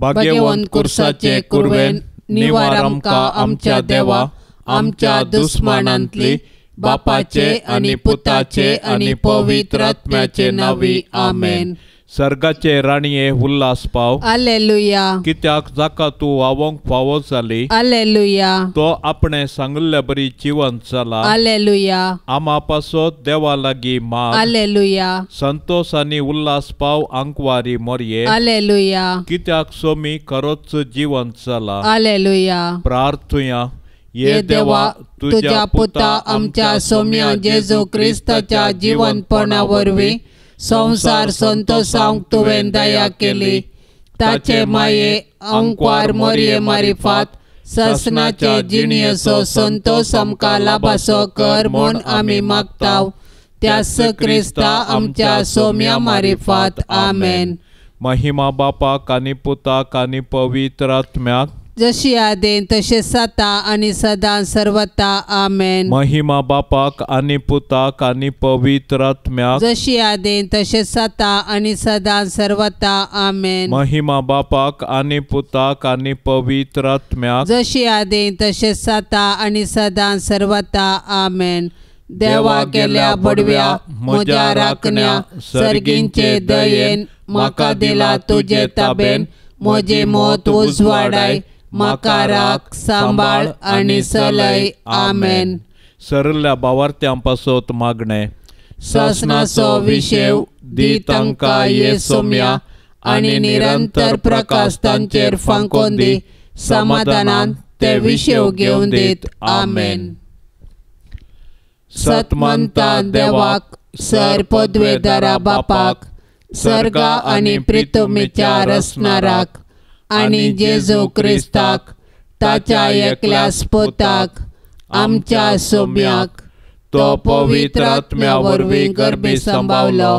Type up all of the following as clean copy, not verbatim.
भाग्यवंत कुर्साचे कुरवेन निवार आमकां आमच्या देवा आमच्या दुस्मानांतली बापाचे आनी पुताचे आनी पवित्र आत्म्याचे नांवी आमेन. सर्गाचे राणये उल्हास पाव. हालेलुया. कित्याक जाका तूं वावोंक फावो जाली. हालेलुया. तो आपणे सांगिल्ले बरी जिवंत जाला. हालेलुया. आमा पासत देवा लागीं माग. हालेलुया. संतोष आनी उल्हास पाव आंकवारी मोरये. हालेलुया. कित्याक सोमी खरोच जिवंत जाला. हालेलुया. प्रार्थुया. ये देवा तुज्या पुता आमच्या सोम्या जेजू क्रिस्ताच्या जिवंतपणा वरवीं संवसार संतोषांक तुवें दया केली. ताचे माये अंकवार मोरये मारिफात ससनाचे जिणयेचो संतोष आमकां लाभासो कर म्हूण आमी मागताव. त्यास क्रिस्ता आमच्या सोम्या मारिफात. आमेन. महिमा बापाक आनी पुताक आनी पवित्र आत्म्याक जशी आदेन तशें जाता आनी सदां सर्वता. आमेन. महिमा बापाक आनी पुताक आनी पवित्र आत्म्याक जशी आदेन तशें जाता आनी सदां सर्वता. आमेन. महिमा बापाक आनी पुताक आनी पवित्र आत्म्याक जशी आदेन तशें जाता आनी सदां सर्वता. आमेन. देवा गेल्या बडव्या म्हज्या राखण्या सर्गींचे दयेन म्हाका दिला तुजे ताबेन म्हजें मत उजवाडाय म्हाका राख सांबाळ आनी चलय. आमेन. सरल्या बावार्थ्यां पासत मागणें. सासणाचो विशेव दी तांकां ये सोम्या आनी निरंतर प्रकाश तांचेर फांकोन दी. समाधानान ते विशेव घेवन दीत. आमेन. सतमंता देवाक सर पदवेदारा बापाक सर्गा आनी प्रितुमीच्या रचणाराक आनी जेजू क्रिस्ताक ताच्या एकल्याच पुताक आमच्या सोम्याक तो पवित्र आत्म्या वरवीं गर्भी सांबावलो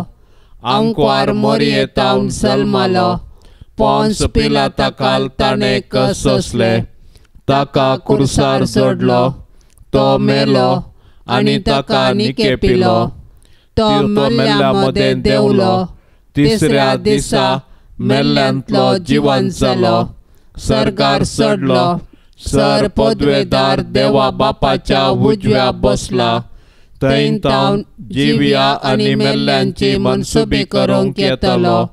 आंकवार मोरये तावन सल्मालो पोन्स पिलाता ताणें कसोसले ताका कुर्सार सोडलो तो मेलो आनी ताका निकेपिलो तो मेल्ल्या मदें देंवलो तिसऱ्या दिसा मेल्ल्यांतलो जिवन जालो सरकार चडलो सर पदवेदार देवा बापाच्या उजव्या बसला थंय तावन जिव्या आनी मेल्ल्यांची मनसुबी करूंक येतलो.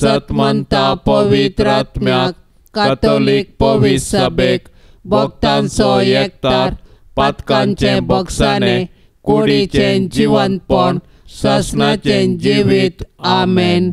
सतमंता पवित्र आत्म्याक कातोलीक पवित्र सभेक भक्तांचो एकतार पातकांचें बक्षाणें कुडीचें जिवंतपण सासणाचें जिवीत. आमेन.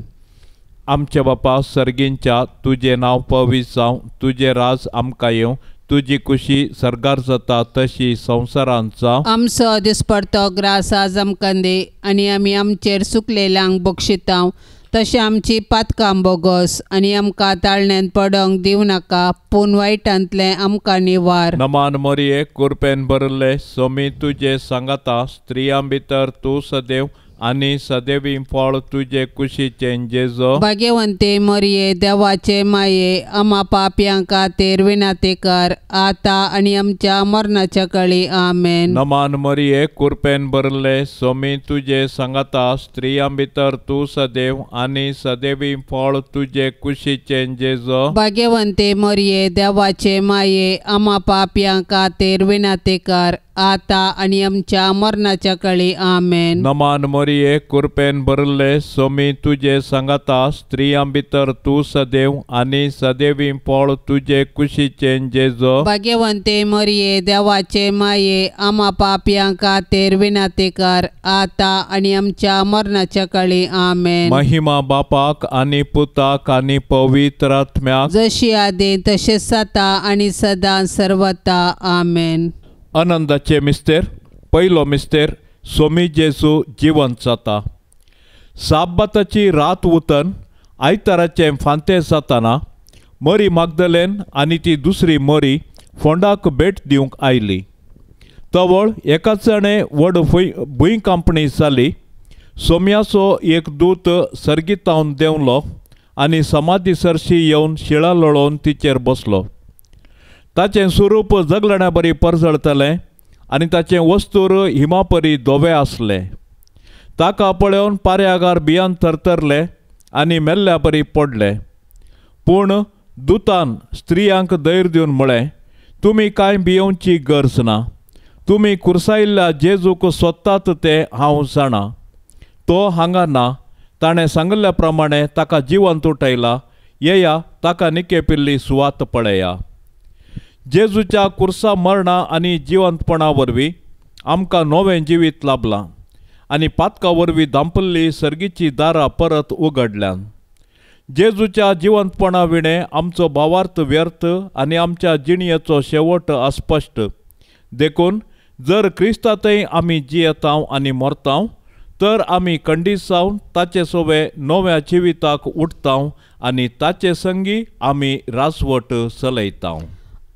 आमच्या बापा सर्गींच्या तुजें नांव पवित्र जावं, तुजें राज आमकां येवं, तुजी कुशी सर्गार जाता तशी संवसारांत जावं. आमचो दिसपडतो ग्रास आज आमकां दी आनी आमी आमचेर सुकलेल्यांक बक्षितांव तशें आमची पातकां बोगस आनी आमकां ताळण्यांत पडोंक दिवं नाका पूण वायटांतलें आमकां निवार. नमान मोरये कुरपेन भरिल्ले सोमी तुजे सांगाता स्त्रियां भितर तूं सदैव आनी सदैवी फळ तुजे कुशीचें जेजो. भाग्यवंते मोरये देवाचे माये आमा पापयां खातीर विनाती कर आतां आनी आमच्या मरणाच्या कळी. आमेन. नमान मोरये कुरपेन भरिल्ले सोमी तुजे सांगाता स्त्रियां भितर तूं सदैव आनी सदैवी फळ तुजे कुशीचें जेजो. भाग्यवंते मोरये देवाचे माये आमा पापयां खातीर विनाती कर आतां आनी आमच्या मरणाच्या कळी. आमेन. नमान मोरये कुरपेन भरिल्ले सोमी तुजे सांगाता स्त्रियां भितर तूं सदैव आनी सदैवी फळ तुजे कुशीचें जेजो. भाग्यवंते मोरये देवाचे माये आमा पापयां खातीर विनाती कर आतां आनी आमच्या मरणाच्या कळी. आमेन. महिमा बापाक आनी पुताक आनी पवित्र आत्म्याक जशी आदी तशें जाता आनी सदां सर्वता. आमेन. आनंदाचे मिस्तेर. पयलो मिस्तेर सोमी जेजू जिवंत जाता. साब्बाताची रात उतन आयताराचें फांते जाताना मरी मागदलेन आनी ती दुसरी मरी फोंडाक भेट दिवंक आयली. तवळ एकाच जाणें व्हड भूंय कांपणी जाली. सोम्याचो एक दूत सर्गीतावन देंवलो आनी समाधी सरशी येवन शिळा लळोवन तिचेर बसलो. ताचें स्वरूप जगलण्या बरी परजळतलें आनी ताचें वस्तूर हिमापरी धवे आसलें. ताका पळोवन पाऱ्यागार भियान थरथरले आनी मेल्ल्या बरी पडले. पूण दुतान स्त्रियांक धैर्य दिवन म्हळें, तुमी कांय भियोवची गरज ना. तुमी कुर्सायिल्ल्या जेजूक सोदतात तें हांव जाणा. तो हांगा ना. ताणें सांगिल्ल्या प्रमाणे ताका जिवंत उठयला. येया, ताका निकेपिल्ली सुवात पळया. जेजूच्या कुर्सा मरणा आनी जिवंतपणा वरवीं आमकां नवें जिवीत लाभलां आनी पातका वरवीं धांपिल्ली सर्गीची दारां परत उगडल्यान. जेजूच्या जिवंतपणा विणें आमचो भावार्थ व्यर्थ आनी आमच्या जिणयेचो शेवट अस्पश्ट. देखून जर क्रिस्तांतय आमी जियेतांव आनी मरतांव तर आमी खंडीत जावन ताचे सोवे नव्या जिविताक उठतांव आनी ताचे संगी आमी राजवट चलयतांव.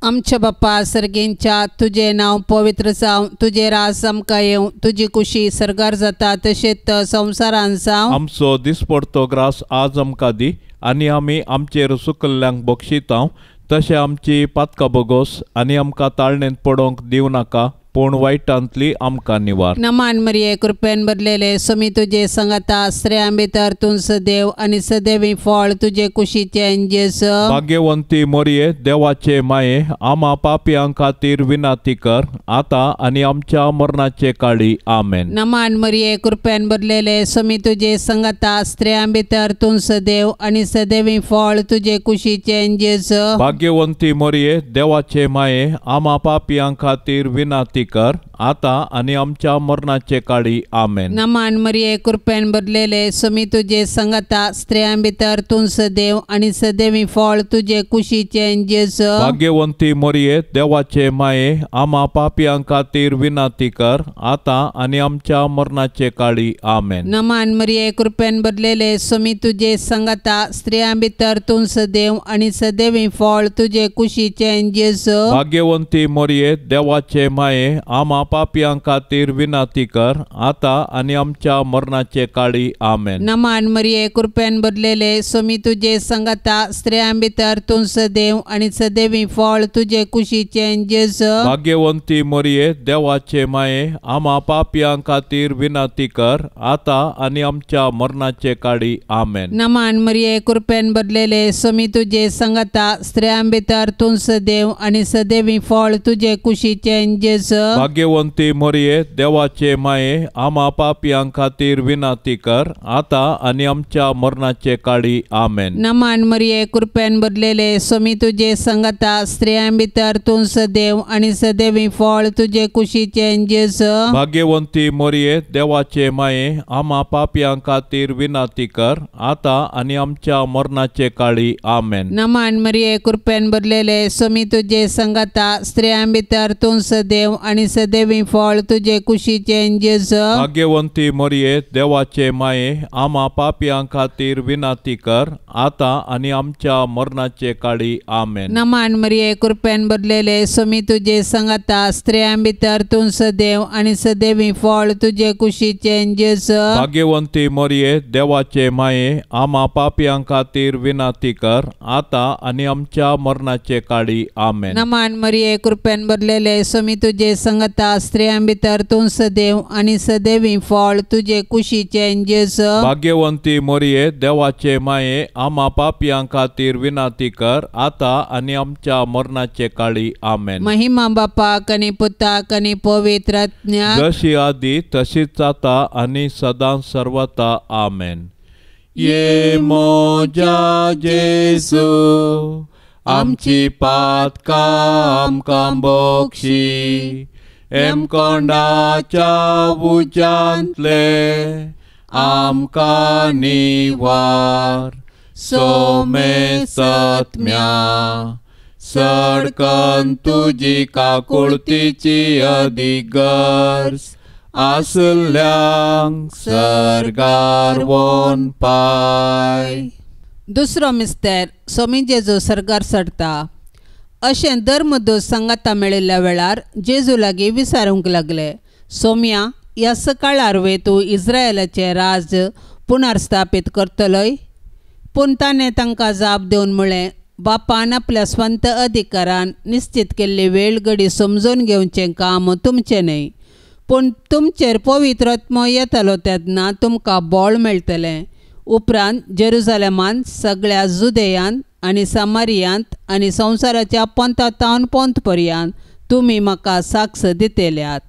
आमच्या बाप्पा सर्गींच्या, तुजें नांव पवित्र जावं, तुजें राज आमकां येवं, तुजी कुशी सर्गार जाता तशेंच संवसारान जावं. आमचो दिसपडतो ग्रास आज आमकां दी आनी आमी आमचेर सुकल्ल्यांक बक्षितांव तशें आमची पातकां बोगोस आनी आमकां ताळणेंत पडोवंक दिवं नाका, पूण वायटांतली आमकां निवार. नमान मरिये, कृपेन भरलेले, स्वामी तुजे संगता, स्त्रियां भितर तूं सदैव आनी सदैवी फळ तुजे कुशीचें जेजू. भाग्यवंती मरिये, देवाचे माये, आमा पापयां खातीर विनंती कर, आतां आनी आमच्या मरणाचे काळी. आमेन. नमान मरिये, कृपेन भरलेले, स्वामी तुजे संगता, स्त्रियां भितर तूं सदैव आनी सदैवी फळ तुजे कुशीचें जेजू. भाग्यवंती मरिये, देवाचे माये, आमा पापयां खातीर विनंती कर, आतां आनी आमच्या मरणाचे काळी. आमेन. नमान मरिये, कृपेन भरलेले, स्वामी तुजे संगता, स्त्रियां भितर तूं सदैव आनी सदैवी फळ तुजे कुशीचें जेजू. भाग्यवंती मरिये, देवाचे माये, आमा पापयां खातीर विनंती कर, आतां आनी आमच्या मरणाचे काळी. आमेन. नमान मरिये, कृपेन भरलेले, स्वामी तुजे संगता, स्त्रियां भितर तूं सदैव आनी सदैवी फळ तुजे कुशीचें जेजू. भाग्यवंती मरिये, देवाचे माये, आमा पापयां खातीर विनंती कर, आतां आनी आमच्या मरणाचे काळी. आमेन. नमान मरिये, कृपेन भरलेले, स्वामी तुजे संगता, स्त्रियां भितर तूं सदैव आनी सदैवी फळ तुजे कुशीचें जेजू. भाग्यवंती मरिये, देवाचे माये, आमा पापयां खातीर विनंती कर, आतां आनी आमच्या मरणाचे काळी. आमेन. नमान मरिये, कृपेन भरलेले, स्वामी तुजे संगता, स्त्रियां भितर तूं सदैव आनी सदैवी फळ तुजे कुशीचें जेजू. भाग्यवंती मरिये, देवाचे माये, आमा पापयां खातीर विनंती कर, आतां आनी आमच्या मरणाचे काळी. आमेन. नमान मरिये, कृपेन भरलेले, स्वामी तुजे संगता, स्त्रियां भितर तूं सदैव आनी सदैवी फळ तुजे कुशीचें जेजू. भाग्यवंती मरिये, देवाचे माये, आमा पापयां खातीर विनंती कर, आतां आनी आमच्या मरणाचे काळी. आमेन. नमान मरिये, कृपेन भरलेले, स्वामी तुजे संगता, स्त्रियां भितर तूं सदैव आनी सदैवी फळ तुजे कुशीचें जेजू. भाग्यवंती मरिये, देवाचे माये, आमा पापयां खातीर विनंती कर, आतां आनी आमच्या मरणाचे काळी. आमेन. नमान मरिये, कृपेन भरलेले, स्वामी तुजे संगता, स्त्रियां भितर तूं सदैव आनी सदैवी फळ तुजे कुशीचें जेजू. भाग्यवंती मरिये, देवाचे माये, आमा पापयां खातीर विनंती कर, आतां आनी आमच्या मरणाचे काळी. आमेन. नमान मरिये, कृपेन भरलेले, स्वामी तुजे संगता, स्त्रियां भितर तूं सदैव आनी सदैवी फळ तुजे कुशीचें जेजू. भाग्यवंती मरिये, देवाचे माये, आमा पापयां खातीर विनंती कर, आतां आनी आमच्या मरणाचे काळी. आमेन. महिमा बापाक आनी पुताक आनी पवित्र आत्म्याक, जशी आदी तशीच आतां आनी सदां सर्वता. आमेन. ये मोजा जेजू, आमची पातकां आमकां बक्षी, एमकोंडाच्या उज्यांतले आमकां निवार, सोमे सत्म्या सडकन तुजी काकुळतीची अधिगर्ज आसल्यांक सर्गार वोन पाय. दुसरो मिस्तेर, स्वामी जेजू सर्गार चडटा. अशें धर्मदूत सांगाता मेळिल्ल्या वेळार जेजू लागीं विचारूंक लागले, सोम्या, ह्या सकाळार वे तूं इस्रायलाचें राज्य पुनर्स्थापीत करतलोय? पूण ताणें तांकां जाप दिवन म्हळें, बापान आपल्या स्वंत अधिकारान निश्चित केल्ली वेळ घडी समजून घेवचें काम तुमचें न्हय, पूण तुमचेर पवित्र आत्मो येतलो तेन्ना तुमकां बळ मेळटलें. उपरांत जेरुजलेमांत, सगळ्या जुदेयांत आनी सामारियांत आनी संवसाराच्या पोंता तावन पोंत पर्यंत तुमी म्हाका साक्ष दितल्यात.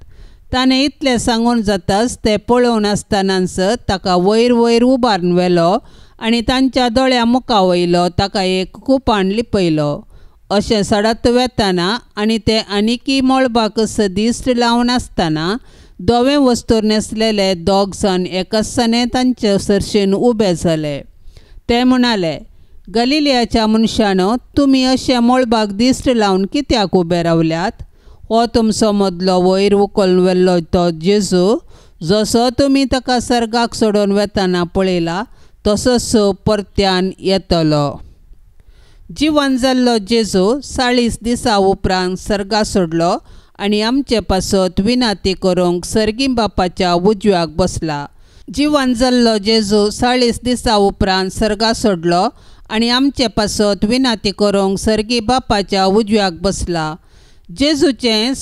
ताणें इतलें सांगून जाताच ते पळोवन आसतनाच ताका वयर वयर उबारून व्हेलो आनी तांच्या दोळ्या मुखा वयलो ताका एक कुपान लिपयलो. अशें सडत वेतना आनी ते आनिकी मळबाक सदिश्ट लावन आसतना धवें वस्तूर न्हेसलेले दोग जाण एकसाने तांचे सरशेन उबे जाले. ते म्हणाले, गलिलियाच्या मनशानो, तुमी अशें मळबाक दिश्ट लावन कित्याक उबे रावल्यात? हो तुमचो मदलो वयर उखलून व्हेल्लो तो जेजू, जसो तुमी ताका सर्गाक सोडून वेतना पळयला तसोच परत्यान येतलो. जिवन जाल्लो जेजू 40 दिसां उपरांत सर्गा सोडलो आनी आमचे पासत विनाती करूंक सर्गी बापाच्या उजव्याक बसला. जिवन जाल्लो जेजू 40 दिसां उपरांत सर्गा सोडलो आनी आमचे पासत विनाती करूंक सर्गी बापाच्या उजव्याक बसला. जेजूचें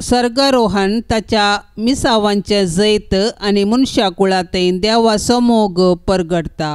सर्गारोहण ताच्या मिसावांचें जैत आनी मनशा कुळांतय देवाचो मोग परगटता.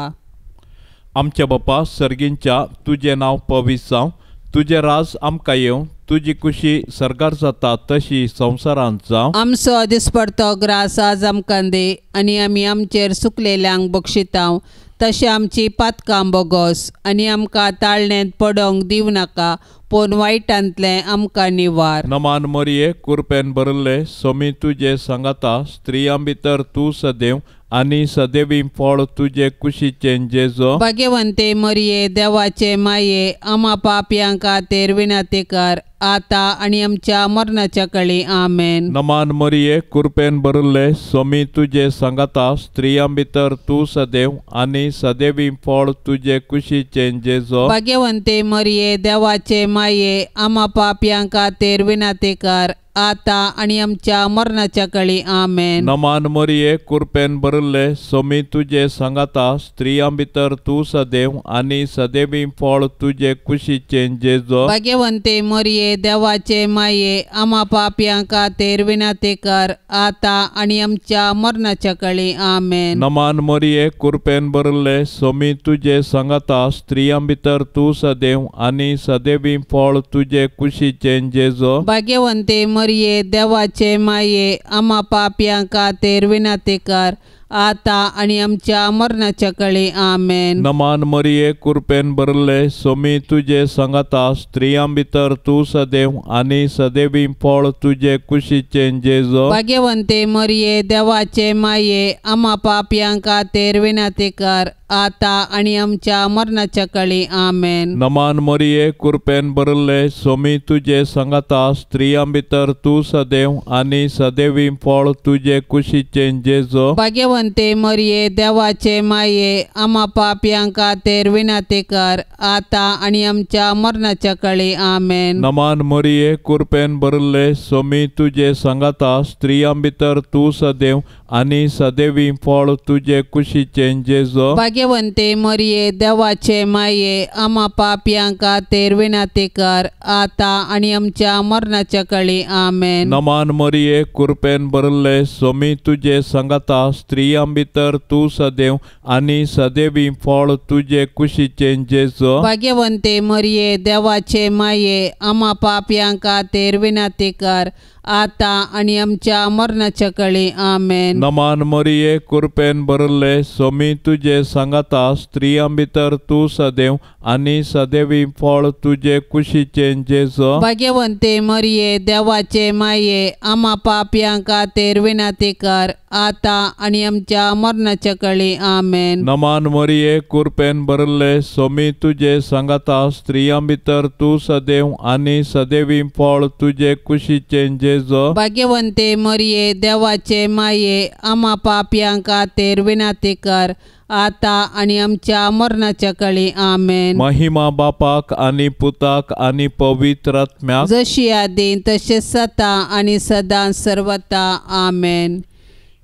आमच्या बापा सर्गींच्या, तुजें नांव पवित्र जावं, तुजें राज आमकां येवं, तुजी कुशी सर्गार जाता तशी संवसारांत जावं. आमचो दिसपडतो ग्रास आज आमकां दी आनी आमी आमचेर सुकलेल्यांक बक्षितांव तशें आमची पातकां बोगोस आनी आमकां ताळणेंत पडोंक दिवं नाका, पूण वायटांतलें आमकां निवार. नमान मरिये, कुरपेन भरिल्ले, सोमी तुजे सांगाता, स्त्रियां भितर तूं सदैव आनी सदैवी फळ तुजे कुशीचें जेजो. भाग्यवंते मरिये, देवाचे माये, आमा पापयां खातीर विनंती कर, आतां आनी आमच्या मरणाच्या कळी. आमेन. नमान मरिये, कुरपेन भरिल्ले, सोमी तुजे सांगाता, स्त्रियां भितर तूं सदैव आनी सदैवी फळ तुजे कुशीचें जेजो. भाग्यवंते मरिये, देवाचे माये, आमा पापयां खातीर विनंती कर, आतां आनी आमच्या मरणाच्या कळी. आमेन. नमान मरिये, कुरपेन भरिल्ले, सोमी तुजे सांगाता, स्त्रियां भितर तूं सदैव आनी सदैवी फळ तुजे कुशीचें जेजो. भाग्यवंते मरिये, देवाचे माये, आमा पापयां खातीर विनंती कर, आतां आनी आमच्या मरणाच्या कळी. आमेन. नमान मरिये, कुरपेन भरिल्ले, सोमी तुजे सांगाता, स्त्रियां भितर तूं सदैव आनी सदैवी फळ तुजे कुशीचें जेजो. भाग्यवंते मरिये, देवाचे माये, आमा पापयां खातीर विनंती कर, आतां आनी आमच्या मरणाच्या कळी. आमेन. नमान मरिये, कुरपेन भरिल्ले, सोमी तुजे सांगाता, स्त्रियां भितर तूं सदैव आनी सदैवी फळ तुजे कुशीचें जेजो. भाग्यवंते मरिये, देवाचे माये, आमा पापयां खातीर विनंती कर, आतां आनी आमच्या मरणाच्या कळी. आमेन. नमान मरिये, कुरपेन भरिल्ले, सोमी तुजे सांगाता, स्त्रियां भितर तूं सदैव आनी सदैवी फळ तुजे कुशीचें जेजो. भाग्यवंते मरिये, देवाचे माये, आमा पापयां खातीर विनंती कर, आतां आनी आमच्या मरणाच्या कळी. आमेन. नमान मरिये, कुरपेन भरिल्ले, सोमी तुजे सांगाता, स्त्रियां भितर तूं सदैव आनी सदैवी फळ तुजे कुशीचें जेजो. भाग्यवंते मरिये, देवाचे माये, आमा पापयां खातीर विनंती कर, आतां आनी आमच्या मरणाच्या कळी. आमेन. नमान मरिये, कुरपेन भरिल्ले, सोमी तुजे सांगाता, स्त्रियां भितर तूं सदैव आनी सदैवी फळ तुजे कुशीचें जेजो. भाग्यवंते मरिये, देवाचे माये, आमा पापयां खातीर विनंती कर, आतां आनी आमच्या मरणाच्या कळी. आमेन. नमान मरिये, कुरपेन भरिल्ले, सोमी तुजे सांगाता, स्त्रियां भितर तूं सदैव आनी सदैवी फळ तुजे कुशीचें जेजो. भाग्यवंते मरिये, देवाचे माये, आमा पापयां खातीर विनंती कर, आतां आनी आमच्या मरणाच्या कळी. आमेन. नमान मरिये, कुरपेन भरिल्ले, सोमी तुजे सांगाता, स्त्रियां भितर तूं सदैव आनी सदैवी फळ तुजे कुशीचें जेजो. भाग्यवंते मरिये, देवाचे माये, आमा पापयां खातीर विनंती कर, आतां आनी आमच्या मरणाच्या कळी. आमेन. महिमा बापाक आनी पुताक आनी पवित्र आत्म्याक, जशी आदीं तशें सदां आनी सदां सर्वता. आमेन.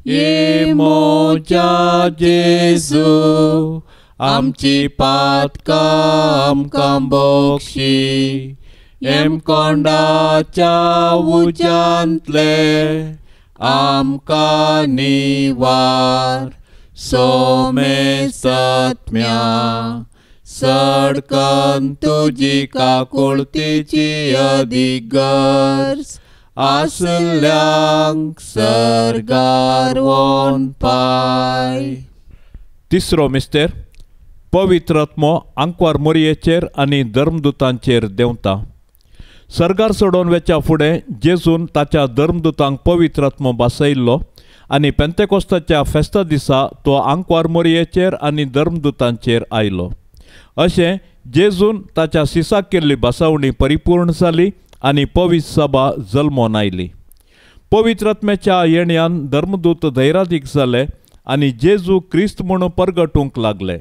ये मोजा जेजू, आमची पातकां आमकां बक्षी, हेमकोंडाच्या उज्यांतले आमकां निवार, सोमेसत्म्या सडकन तुजी काकुळतीची अदीक गरज आसल्यांक सर्गार व्हरून पाय. तिसरो मिस्तेर पवित्र आत्मो आंकवार मोरयेचेर आनी धर्मदुतांचेर देंवता. सर्गार सोडोवन वेच्या फुडें जेजून ताच्या धर्मदुतांक पवित्र आत्मो भासयल्लो आनी पेंतेकोस्ताच्या फेस्ता दिसा तो आंकवार मोरयेचेर आनी धर्मदुतांचेर आयलो. अशें जेजून ताच्या सिसाक केल्ली भासावणी परिपूर्ण जाली आनी पवित्र सभा जल्मोन आयली. पवित्र आत्म्याच्या येण्यान धर्मदूत धैरादीक जाले आनी जेजू क्रिस्त म्हणून परगटूंक लागले.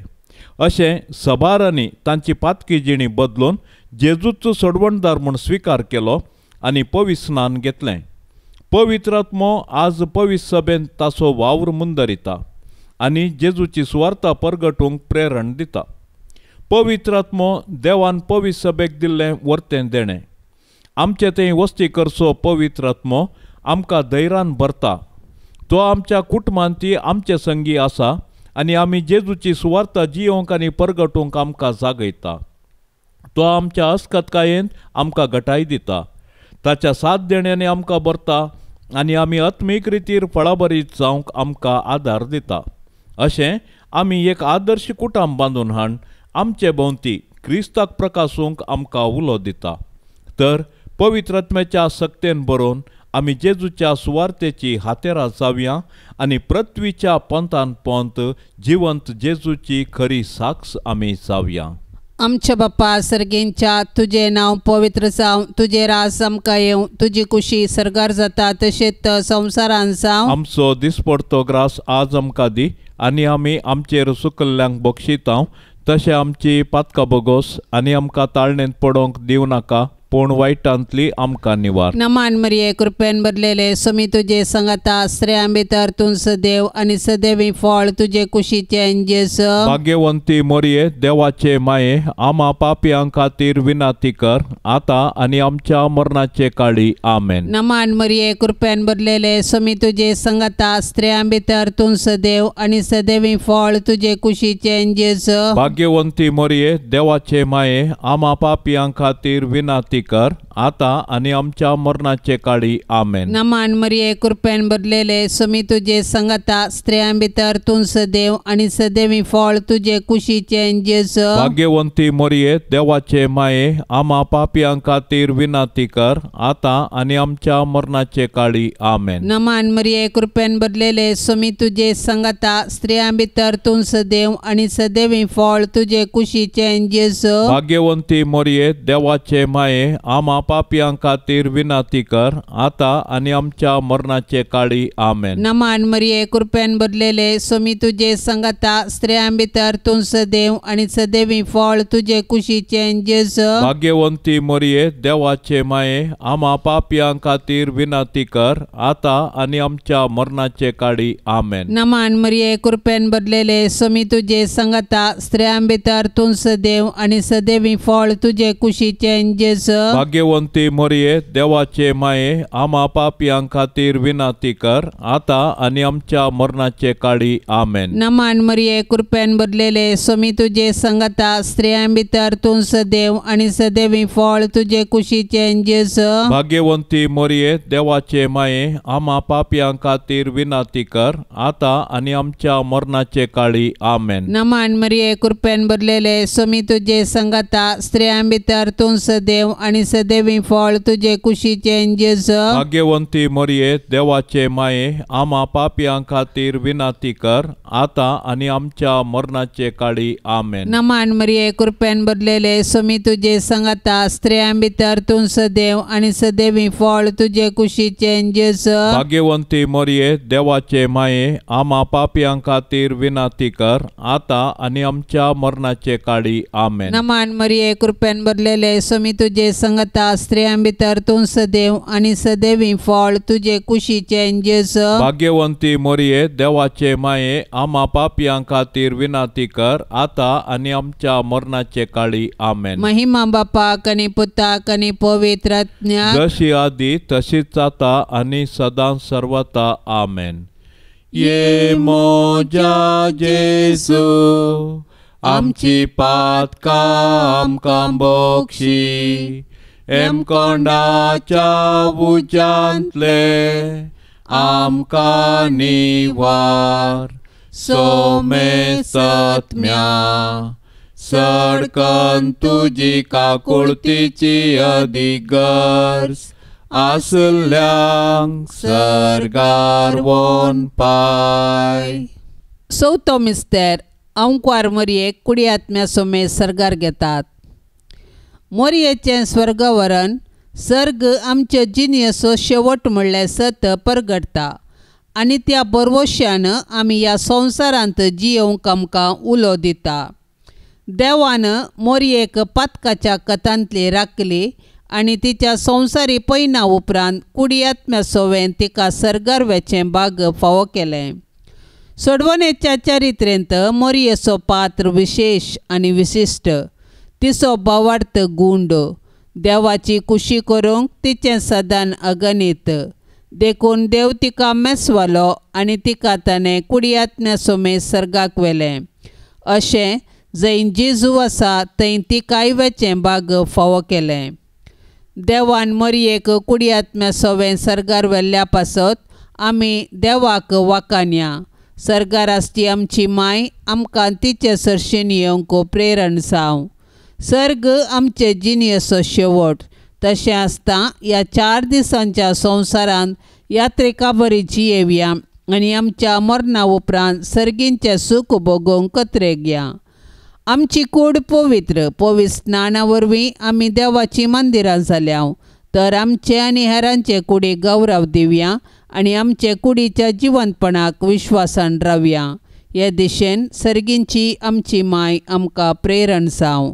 अशें सभारांनी तांची पातकी जिणी बदलून जेजूचो सोडवणदार म्हूण स्विकार केलो आनी पवित्र स्नान घेतलें. पवित्र आत्मो आज पवित्र सभेन ताचो वावर मुंदरिता आनी जेजूची सुवार्ता परगटूंक प्रेरण दिता. पवित्र आत्मो देवान पवित्र सभेक दिल्लें वर्तें देणें. आमचे थंय वस्ती करचो पवित्र आत्मो आमकां धैर्यान भरता. तो आमच्या कुटुंबांत ती आमचे संगी आसा आनी आमी जेजूची सुवार्ता जियोंक आनी परगटूंक आमकां जागयता. तो आमच्या अस्कतकायेंत आमकां घटाय दिता. ताच्या साथ देण्यांनी आमकां भरता आनी आमी आत्मीक रितीर फळाभरीत जावंक आमकां आदार दिता. अशें आमी एक आदर्श कुटुंब बांदून हाण आमचे भोंवती क्रिस्ताक प्रकासूंक आमकां उलो दिता. तर पवित्र आत्म्याच्या सक्तेन बरोवन आमी जेजूच्या सुवार्तेची हातेरां जावया आनी पृथ्वीच्या पंथान पंथ जिवंत जेजूची खरी साक्ष आमी जावया. आमच्या बाप्पा सर्गेंच्या तुजें नांव पवित्र जावं, तुजें राज आमकां येवं, तुजी कुशी सर्गार जाता तशेंच संवसारान जावं. आमचो दिसपडतो ग्रास आज आमकां दी आनी आमी आमचेर सुकल्ल्यांक बक्षितांव तशें आमची पातकां बोगोस आनी आमकां ताळणेंत पडोवंक दिवं नाका पूण वायटांतली आमकां निवार. नमान मरिये कृपेन भरलेले स्वामी तुजे संगता, स्त्रियां भितर तूं सदैव आनी सदैवी फळ तुजे कुशीचें जेजू. भाग्यवंती मरिये देवाचे माये आमा पापयां खातीर विनंती कर आतां आनी आमच्या मरणाचे काळी. आमेन. नमान मरिये कृपेन भरलेले स्वामी तुजे संगता, स्त्रियां भितर तूं सदैव आनी सदैवी फळ तुजे कुशीचें जेजू. भाग्यवंती मरिये देवाचे माये आमा पापयां खातीर विनंती कर आतां आनी आमच्या मरणाचे काळी. आमेन. नमान मरिये कृपेन भरलेले स्वामी तुजे संगता, स्त्रियां भितर तूं सदैव आनी सदैवी फळ तुजे कुशीचें जेजू. भाग्यवंती मरिये देवाचे माये आमा पापयां खातीर विनंती कर आतां आनी आमच्या मरणाचे काळी. आमेन. नमान मरिये कृपेन भरलेले स्वामी तुजे संगता, स्त्रियां भितर तूं सदैव आनी सदैवी फळ तुजे कुशीचें जेजू. भाग्यवंती मरिये देवाचे माये आमा पापयां खातीर विनंती कर आतां आनी आमच्या मरणाचे काळी. आमेन. नमान मरिये कृपेन भरलेले स्वामी तुजे संगता, स्त्रियां भितर तूं सदैव आनी सदैवी फळ तुजे कुशीचें जेजू. भाग्यवंती मरिये देवाचे माये आमा पापयां खातीर विनंती कर आतां आनी आमच्या मरणाचे काळी. आमेन. नमान मरिये कृपेन भरलेले स्वामी तुजे संगता, स्त्रियां भितर तूं सदैव आनी सदैवी फळ तुजे कुशीचें जेजू. भाग्यवंती मरिये देवाचे माये आमा पापयां खातीर विनंती कर आतां आनी आमच्या मरणाचे काळी. आमेन. नमान मरिये कृपेन भरलेले स्वामी तुजे संगता, स्त्रियां भितर तूं सदैव आनी सदैवी फळ तुजे कुशीचें जेजू. भाग्यवंती मरिये देवाचे माये आमा पापयां खातीर विनंती कर आतां आनी आमच्या मरणाचे काळी. आमेन. नमान मरिये कृपेन भरलेले स्वामी तुजे संगता, स्त्रियां भितर तूं सदैव आनी सदैवी फळ तुजे कुशीचें जेजू. भाग्यवंती मरिये देवाचे माये आमा पापयां खातीर विनंती कर आतां आनी आमच्या मरणाचे काळी. आमेन. नमान मरिये कृपेन भरलेले स्वामी तुजे संगता, स्त्रियां भितर तूं सदैव आनी सदैवी फळ तुजे कुशीचें जेजू. भाग्यवंती मरिये देवाचे माये आमा पापयां खातीर विनंती कर आतां आनी आमच्या मरणाचे काळी. आमेन. नमान मरिये कृपेन भरलेले स्वामी तुजे संगता, स्त्रियां भितर तूं सदैव आनी सदैवी फळ तुजे कुशीचें जेजू. भाग्यवंती मरिये देवाचे माये आमा पापयां खातीर विनंती कर आतां आनी आमच्या मरणाचे काळी. आमेन. महिमा बापाक आनी पुताक आनी पवित्र आत्म्याक, जशी आदी तशीच आतां आनी सदां सर्वता. आमेन. ये मोजा जेजू आमची पातकां आमकां बक्षी एमकोंडाच्या उज्यांतले आमकां निवार सोमेसत्म्या सडकन तुजी काकुळतीची अधिगर्ज आसल्यांक सर्गार वोन पाय. चवथो मिस्तेर अंकवार मोरयेक कुडी आत्म्या सोमे सर्गार घेतात. मोरयेचें स्वर्गवरण सर्ग आमचे जिणेचो शेवट म्हणल्यार सत परगटता आनी त्या बरवश्यान आमी ह्या संवसारांत जियोवंक आमकां उलो दिता. देवान मोरयेक पातकाच्या कथांतली राखली आनी तिच्या संवसारी पयना उपरांत कुडी आत्म्या सोवें तिका सर्गार वेचें भाग फावो केलें. सोडवणेच्या चरित्रेंत मोरयेचो पात्र विशेश आनी विशिश्ट. तिचो भावार्थ गुंड देवाची कुशी करूंक तिचें सदान अगणीत देखून देव तिका मेसवालो आनी तिका ताणें कुडी आत्म्या सोमे सर्गाक व्हेलें. अशें जंय जेजू आसा थंय तिकाय वेचें भाग फावो केलें. देवान मोरयेक कुडी आत्म्या सोवें सर्गार व्हेल्ल्या पासत आमी देवाक वाखाणया. सर्गार आसची आमची माय आमकां तिचे सरशीन येवंक प्रेरण जावं. सर्ग आमचे जिणेचो शेवट. तशें आसता ह्या 4 दिसांच्या संवसारांत यात्रेका बरी जियेवया आनी आमच्या मरणा उपरांत सर्गींचें सूख भोगोवंक कत्रेक या. आमची कूड पवित्र पवित्र स्नाना वरवीं आमी देवाचीं मंदिरां जाल्या तर आमचे आनी हेरांचे कुडीक गौरव दिवया आनी आमचे कुडीच्या जिवंतपणाक विश्वासान रावया. हे दिशेन सर्गींची आमची माय आमकां प्रेरण जावं.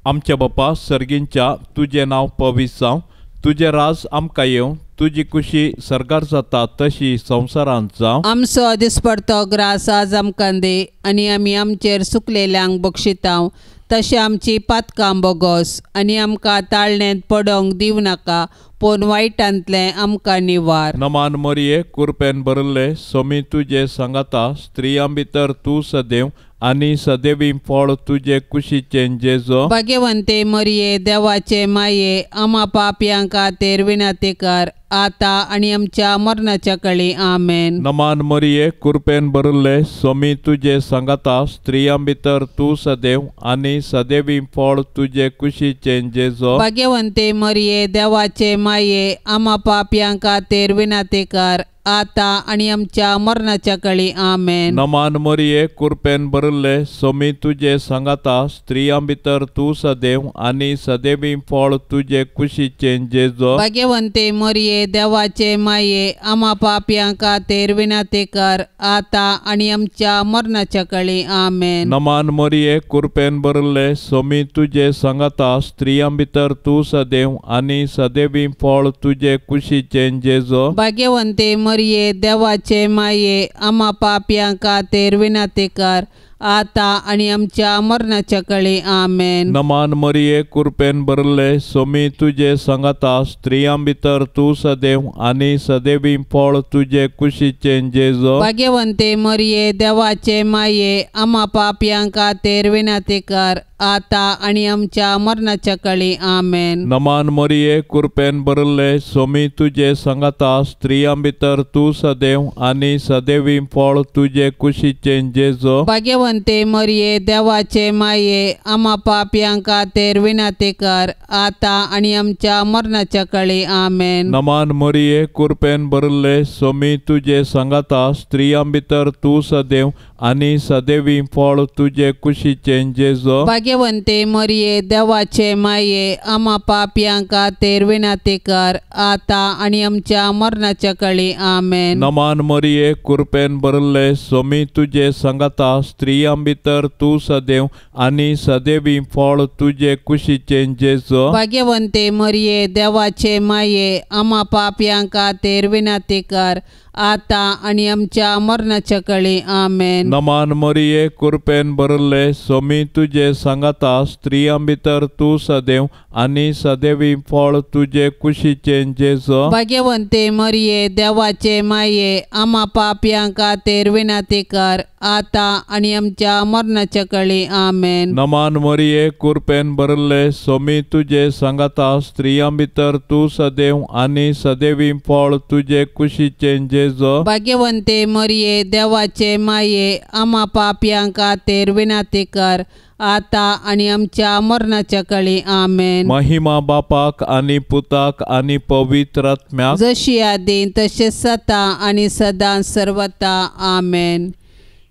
आमच्या बापा सर्गींच्या तुजें नांव पवित्र जावं, तुजें राज आमकां येवं, तुजी कुशी सर्गार जाता तशी संवसारांत जावं. आमचो दिसपडतो ग्रास आज आमकां दी आनी आमी आमचेर सुकलेल्यांक बक्षितांव तशें आमची पातकां बोगोस आनी आमकां ताळणेंत पडोंक दिवं नाका पूण वायटांतलें आमकां निवार. नमान मरिये कुरपेन भरिल्ले सोमी तुजे सांगाता, स्त्रियां भितर तूं सदैव आनी सदैवी फळ तुजे कुशीचें जेजो. भाग्यवंते मरिये देवाचे माये आमा पापयां खातीर विनंती कर आता आनी आमच्या मरणाच्या कळी. आमेन. नमान मरिये कुरपेन भरिल्ले सोमी तुजे सांगाता, स्त्रियां भितर तूं सदैव आनी सदैवी फळ तुजे कुशीचें जेजो. भाग्यवंते मरिये देवाचे माये आमा पापयां खातीर विनंती कर आता आनी आमच्या मरणाच्या कळी. आमेन. नमान मरिये कुरपेन भरिल्ले सोमी तुजे सांगाता, स्त्रियां भितर तूं सदैव आनी सदैवी फळ तुजे कुशीचें जेजो. भाग्यवंते मरिये देवाचे माये आमा पापयां खातीर विनंती कर आता आनी आमच्या मरणाच्या कळी. आमेन. नमान मरिये कुरपेन भरिल्ले सोमी तुजे सांगाता, स्त्रियां भितर तूं सदैव आनी सदैवी फळ तुजे कुशीचें जेजो. भाग्यवंते मरिये देवाचे माये आमा पापयां खातीर विनंती कर आता आनी आमच्या मरणाच्या कळी. आमेन. नमान मरिये कुरपेन भरिल्ले सोमी तुजे सांगाता, स्त्रियां भितर तूं सदैव आनी सदैवी फळ तुजे कुशीचें जेजो. भाग्यवंते मरिये देवाचे माये आमा पापयां खातीर विनंती कर आता आनी आमच्या मरणाच्या कळी. आमेन. नमान मरिये कुरपेन भरिल्ले सोमी तुजे सांगाता, स्त्रियां भितर तूं सदैव आनी सदैवी फळ तुजे कुशीचें जेजो. भाग्यवंते मरिये देवाचे माये आमा पापयां खातीर विनंती कर आता आनी आमच्या मरणाच्या कळी. आमेन. नमान मरिये कुरपेन भरिल्ले सोमी तुजे सांगाता, स्त्रियां भितर तूं सदैव आनी सदैवी फळ तुजे कुशीचें जेजो. भाग्यवंते मरिये देवाचे माये आमा पापयां खातीर विनंती कर आता आनी आमच्या मरणाच्या कळी. आमेन. नमान मरिये कुरपेन भरिल्ले सोमी तुजे सांगाता, स्त्रियां भितर तूं सदैव आनी सदैवी फळ तुजे कुशीचें जेजो. भाग्यवंते मरिये देवाचे माये आमा पापयां खातीर विनंती कर आता आनी आमच्या मरणाच्या कळी. आमेन. नमान मरिये कुरपेन भरिल्ले सोमी तुजे सांगाता, स्त्रियां भितर तूं सदैव आनी सदैवी फळ तुजे कुशीचें जेजो. भाग्यवंते मरिये देवाचे माये आमा पापयां खातीर विनंती कर आतां आनी आमच्या मरणाच्या कळी. आमेन. नमान मरिये, कुरपेन भरले, सोमी तुजे सांगाता, स्त्रियां भितर तूं सदैव आनी सदैवी फळ तुजे कुशीचें जेजो. भाग्यवंते मरिये, देवाचे माये, आमा पापयां खातीर विनंती कर, आतां आनी आमच्या मरणाच्या कळी. आमेन. महिमा बापाक आनी पुताक आनी पवित्र आत्म्याक, जशी आदी तशें सता आनी सदां सर्वता. आमेन.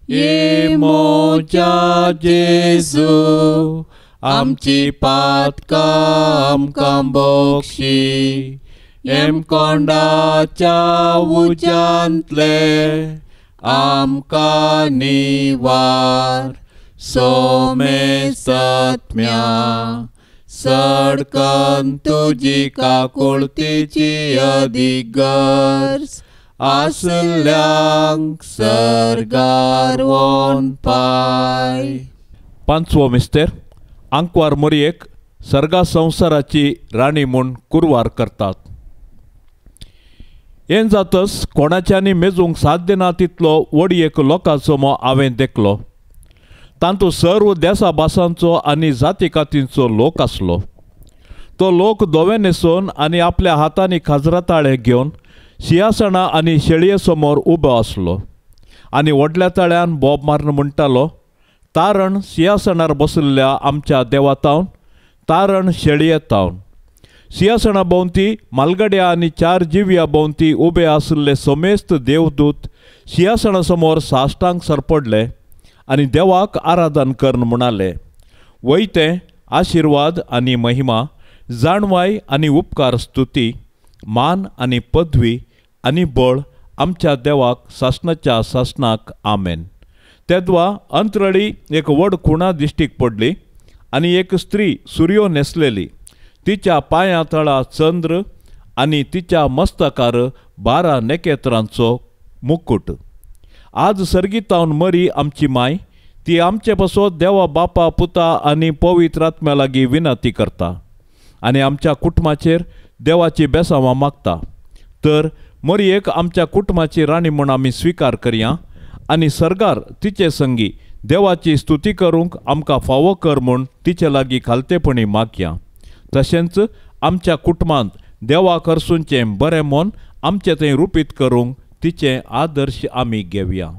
ये मोजा जेजू, आमची पातकां आमकां बक्षी, हेमकोंडाच्या उज्यांतले आमकां निवार, सोमेसत्म्या सडकन तुजी काकुळतीची अदीक गरज आसल्यांक सर्गार वोन पाय. पांचवो मिस्तेर, आंकवार मोरयेक सर्गा संवसाराची राणी म्हूण कुरवार करतात. हें जातच कोणाच्यानी मेजूंक साध्य ना तितलो व्हड एक लोकांचो मो हांवें देखलो. तांतू सर्व देसा भासांचो आनी जाती कातींचो लोक आसलो. तो लोक धवे न्हेसून आनी आपल्या हातांनी खाजरा ताळे घेवन शिंयासणां आनी शेळये समोर उबो आसलो आनी व्हडल्या ताळ्यान बोब मारून म्हणटालो, तारण शिंयासणार बशिल्ल्या आमच्या देवा तावन, तारण शेळये तावन. शिंयासणा भोंवती मालगड्या आनी चार जिव्या भोंवती उबे आशिल्ले समेस्त देवदूत शिंयासणा समोर साश्टांक सरपडले आनी देवाक आराधन करून म्हणाले, वयते आशिर्वाद आनी महिमा, जाणवाय आनी उपकार, स्तुती, मान आनी पदवी आनी बळ आमच्या देवाक सासणाच्या सासणाक. आमेन. तेद्वा अंतरळी एक व्हड खुणा दिश्टीक पडली आनी एक स्त्री सुर्यो न्हेसलेली, तिच्या पांया तळा चंद्र आनी तिच्या मस्तकार 12 नखेत्रांचो मुकुट. आज सर्गीतावन मरी आमची माय, ती आमचे पासत देवा बापा पुता आनी पवित्र आत्म्या लागीं विनंती करता आनी आमच्या कुटुंबाचेर देवाची बेसांवां मागता. तर मरयेक आमच्या कुटुंबाची राणी म्हूण आमी स्विकार करया आनी सर्गार तिचे संगी देवाची स्तुती करूंक आमकां फावो कर म्हूण तिचे लागीं खालतेपणी मागया. तशेंच आमच्या कुटुंबांत देवा करसूनचें बरें मन आमचें थंय रुपीत करूंक तिचें आदर्श आमी घेवया.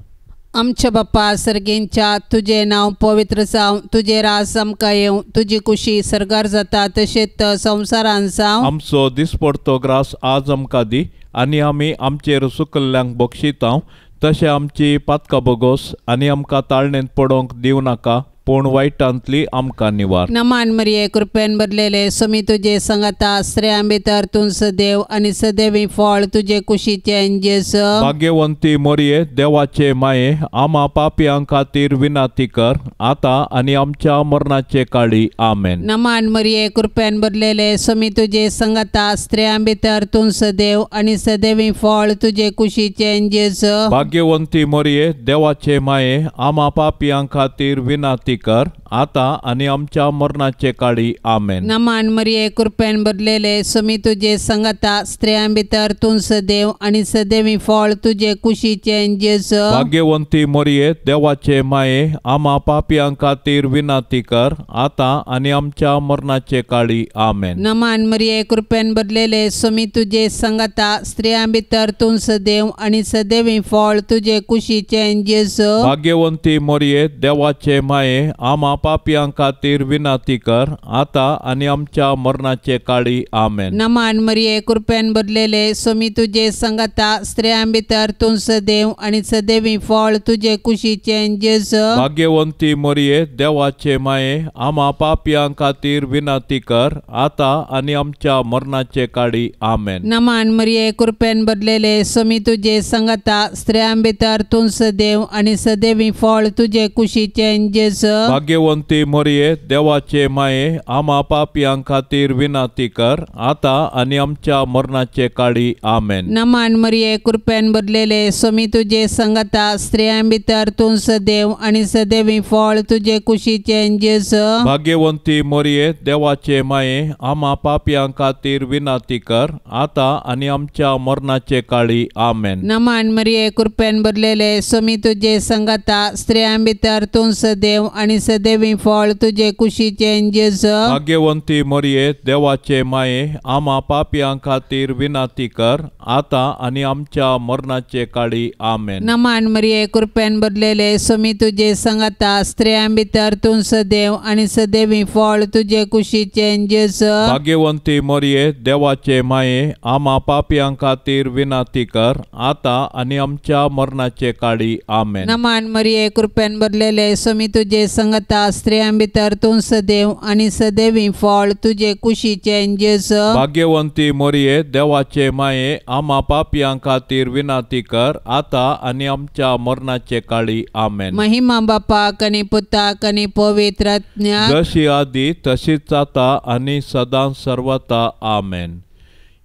आमच्या बाप्पा सर्गेंच्या, तुजें नांव पवित्र जावं, तुजें राज आमकां येवं, तुजी कुशी सर्गार जाता तशेंच संवसारान जावं. आमचो दिसपडतो ग्रास आज आमकां दी आनी आमी आमचेर सुकल्ल्यांक बक्षितांव, तशें आमची पातकां बोगोस आनी आमकां ताळणेंत पडोवंक दिवं नाका, पूण वायटांतली आमकां निवार. नमान मरिये, कृपेन भरलेले, सोमी तुजे संगता, स्त्रियां भितर तूं सदैव आनी सदैवी फळ तुजे कुशीचें जेजू. भाग्यवंती मरिये, देवाचे माये, आमा पापयां खातीर विनंती कर, आतां आनी आमच्या मरणाचे काळी. आमेन. नमान मरिये, कृपेन भरलेले, सोमी तुजे संगता, स्त्रियां भितर तूं सदैव आनी सदैवी फळ तुजे कुशीचें जेजू. भाग्यवंती मरिये, देवाचे माये, आमा पापयां खातीर विनंती कर, आतां आनी आमच्या मरणाचे काळी. आमेन. नमान मरिये, कृपेन भरलेले, सोमी तुजे संगता, स्त्रियां भितर तूं सदैव आनी सदैवी फळ तुजे कुशीचें जेजू. भाग्यवंती मरिये, देवाचे माये, आमा पापयां खातीर विनंती कर, आतां आनी आमच्या मरणाचे काळी. आमेन. नमान मरिये, कृपेन भरलेले, सोमी तुजे संगता, स्त्रियां भितर तूं सदैव आनी सदैवी फळ तुजे कुशीचें जेजू. भाग्यवंती मरिये, देवाचे माये, आमा पापयां खातीर विनंती कर, आतां आनी आमच्या मरणाचे काळी. आमेन. नमान मरिये, कृपेन भरलेले, सोमी तुजे संगता, स्त्रियां भितर तूं सदैव आनी सदैवी फळ तुजे कुशीचें जेजू. भाग्यवंती मरिये, देवाचे माये, आमा पापयां खातीर विनंती कर, आतां आनी आमच्या मरणाचे काळी. आमेन. नमान मरिये, कृपेन भरलेले, सोमी तुजे संगता, स्त्रियां भितर तूं सदैव आनी सदैवी फळ तुजे कुशीचें जेजू. भाग्यवंती भाग्यवंती मोरये देवाचे माये आमा पापयां खातीर विनंती कर आतां आनी आमच्या मरणाचे काळी आमेन। नमन मरिये कृपेन भरलेले स्वामी तुजे संगता स्त्रियां भितर तूं सदैव आनी सदैवी फळ तुजे कुशीचें जेजू। भाग्यवंती मोरये देवाचे माये आमा पापयां खातीर विनंती कर आतां आनी आमच्या मरणाचे काळी आमेन। नमन मरिये कृपेन भरलेले स्वामी तुजे संगता स्त्रियां भितर तूं सदैव आनी सदैवी फळ तुजे कुशीचें जेजू। भाग्यवंती मोरये देवाचे माये आमा पापयां खातीर विनंती कर आतां आनी आमच्या मरणाचे काळी आमेन। नमन मरिये कृपेन भरलेले स्वामी तुजे संगता स्त्रियां भितर तूं सदैव आनी सदैवी फळ तुजे कुशीचें जेजू। भाग्यवंती मोरये देवाचे माये आमा पापयां खातीर विनंती कर आतां आनी आमच्या मरणाचे काळी आमेन। नमन मरिये कृपेन भरलेले स्वामी तुजे संगता स्त्रियां भितर तूं सदैव आनी सदैवी फळ तुजे कुशीचें जेजू। भाग्यवंती मोरये देवाचे माये आमा पापयां खातीर विनंती कर आतां आनी आमच्या मरणाचे काळी आमेन। महिमा बापाक आनी पुताक आनी पवित्र आत्म्याक जशी आदी तशीच आतां आनी सदां सर्वता आमेन।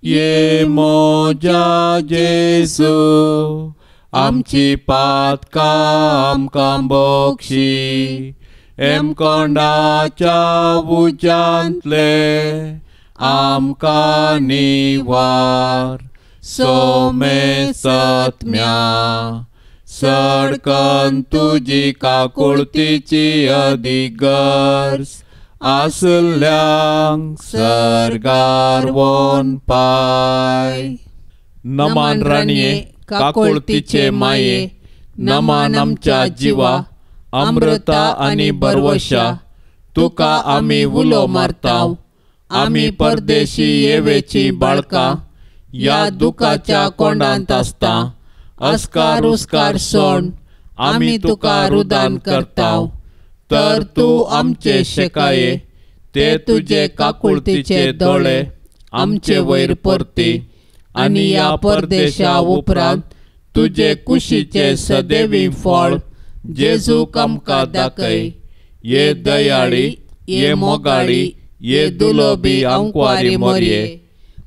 ये मोजा जेजू आमची पातकां आमकां बक्षी एमकोंडाच्या उज्यांतले आमकां निवार सोमे सत्म्या सडकन तुजी काकुळतीची अधिगर्ज आसल्यांक सर्गार वोन पाय। नमन राणये काकुळतीचे माये नमन आमच्या जिवा अमृता आनी बरवशा तुका आमी उलो मारताव आमी परदेशी येवेची बाळकां ह्या दुखाच्या कोंडांत आसता अस्कार उस्कार सोड आमी तुका रुदान करताव तर तूं आमचे शेकाये ते तुजे काकुळतीचे दोळे आमचे वयर परती आनी ह्या परदेशा उपरांत तुजे कुशीचे सदैवी फळ जेजूक आमकां दाखय। ये दयाळी ये मोगाळी ये दुलोबी आंकवारी मोरये।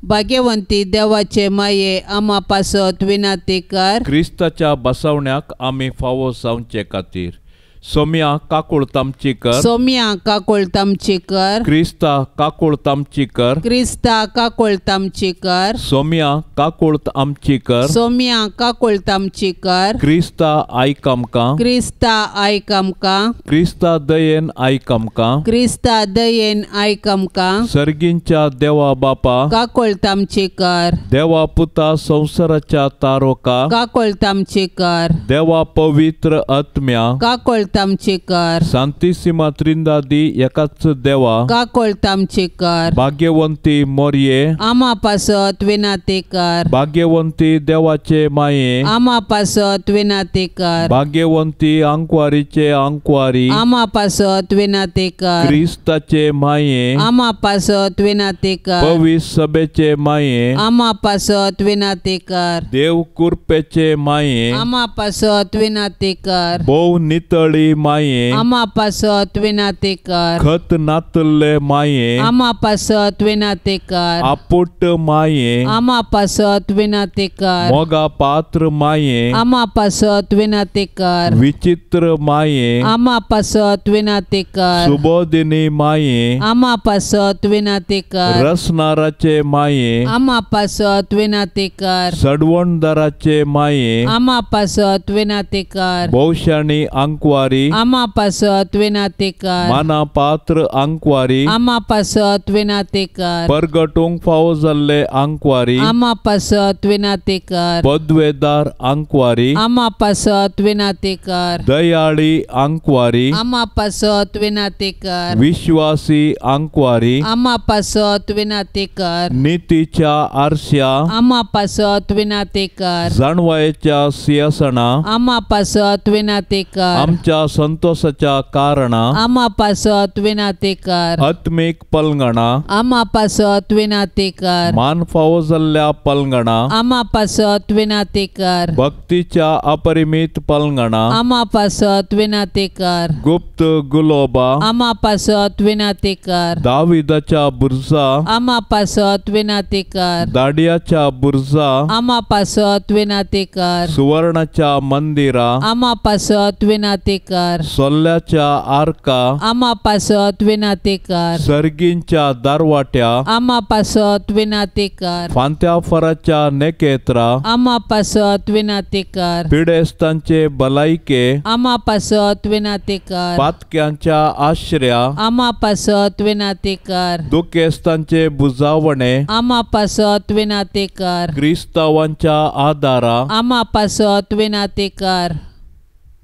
भाग्यवंती देवाचे माये आमा पासत विनंती कर। क्रिस्ताच्या बसवण्याक आमी फावो जावचे खातीर सोम्या काकुळत आमची कर। सोम्या काकुळत आमची कर। क्रिस्ता काकुळत आमची कर। क्रिस्ता काकुळत आमची कर। सोम्या काकुळत आमची कर। सोम्या काकुळत आमची कर। क्रिस्ता आयक आमकां। क्रिस्ता आयक आमकां। क्रिस्ता दयेन आयक आमकां। क्रिस्ता दयेन आयक आमकां। सर्गींच्या देवा बापा काकुळत आमची कर। देवा पुता संवसाराच्या तारोका काकुळत आमची कर। देवा पवित्र आत्म्या काकुळत आमची कर। सांतिसिमा त्रिंदादी एकाच देवा काकुळत आमची कर। भाग्यवंती मोरये आमा पासत विनंती कर। भाग्यवंती देवाचे माये आमा पासत विनंती कर। भाग्यवंती आंकवारीचे आंकवारी आमा पासत विनंती कर। क्रिस्ताचे माये आमा पासत विनंती कर। पवित्र सभेचे माये आमा पासत विनंती कर। देव कृपेचे माये आमा पासत विनंती कर। भोव नितळी माये आमा पासत विनंती कर। खत नातल्ले माये आमा पासत विनंती कर। आपुट माये आमा पासत विनंती कर। मोगा पात्र माये आमा पासत विनंती कर। विचित्र माये आमा पासत विनंती कर। सुबोधिनी माये आमा पासत विनंती कर। रसनाराचे माये आमा पासत विनंती कर। सडवणदाराचे माये आमा पासत विनंती कर। भोवशाणी आंकवारी आमा पासत विनंती कर। माना पात्र आंकवारी आमा पासत विनंती कर। परगटूंक फावो जाल्ले आंकवारी आमा पासत विनंती कर। पदवेदार आंकवारी आमा पासत विनंती कर। दयाळी आंकवारी आमा पासत विनंती कर। विश्वासी आंकवारी आमा पासत विनंती कर। नितीच्या आरश्या आमा पासत विनंती कर। जाणवायेच्या सिंहासना आमा पासत विनंती कर। आमच्या आत्म्याच्या संतोषाच्या कारणा आमा पासत विनाती कर। आत्मीक पलंगणा आमा पासत विनाती कर। मान फावो जाल्ल्या पलंगणा आमा पासत विनाती कर। भक्तीच्या अपरिमित पलंगणा आमा पासत विनाती कर। गुप्त गुलोबा आमा पासत विनाती कर। दाविदाच्या बुर्जा आमा पासत विनाती कर। दाडियाच्या बुर्जा आमा पासत विनाती कर। सुवर्णाच्या मंदिरा आमा पासत विनाती कर। सोल्ल्याच्या आरका आमा पासत विनाती कर। सर्गींच्या दारवाट्या आमा पासत विनाती कर। फांत्या फराच्या नेकेत्रा आमा पासत विनाती कर। पिडेस्तांचे भलायके आमा पासत विनाती कर। पातक्यांच्या आश्र्या आमा पासत विनाती कर। दुखेस्तांचे बुजावणे आमा पासत विनाती कर। क्रिस्तावांच्या आदारा आमा पासत विनाती कर।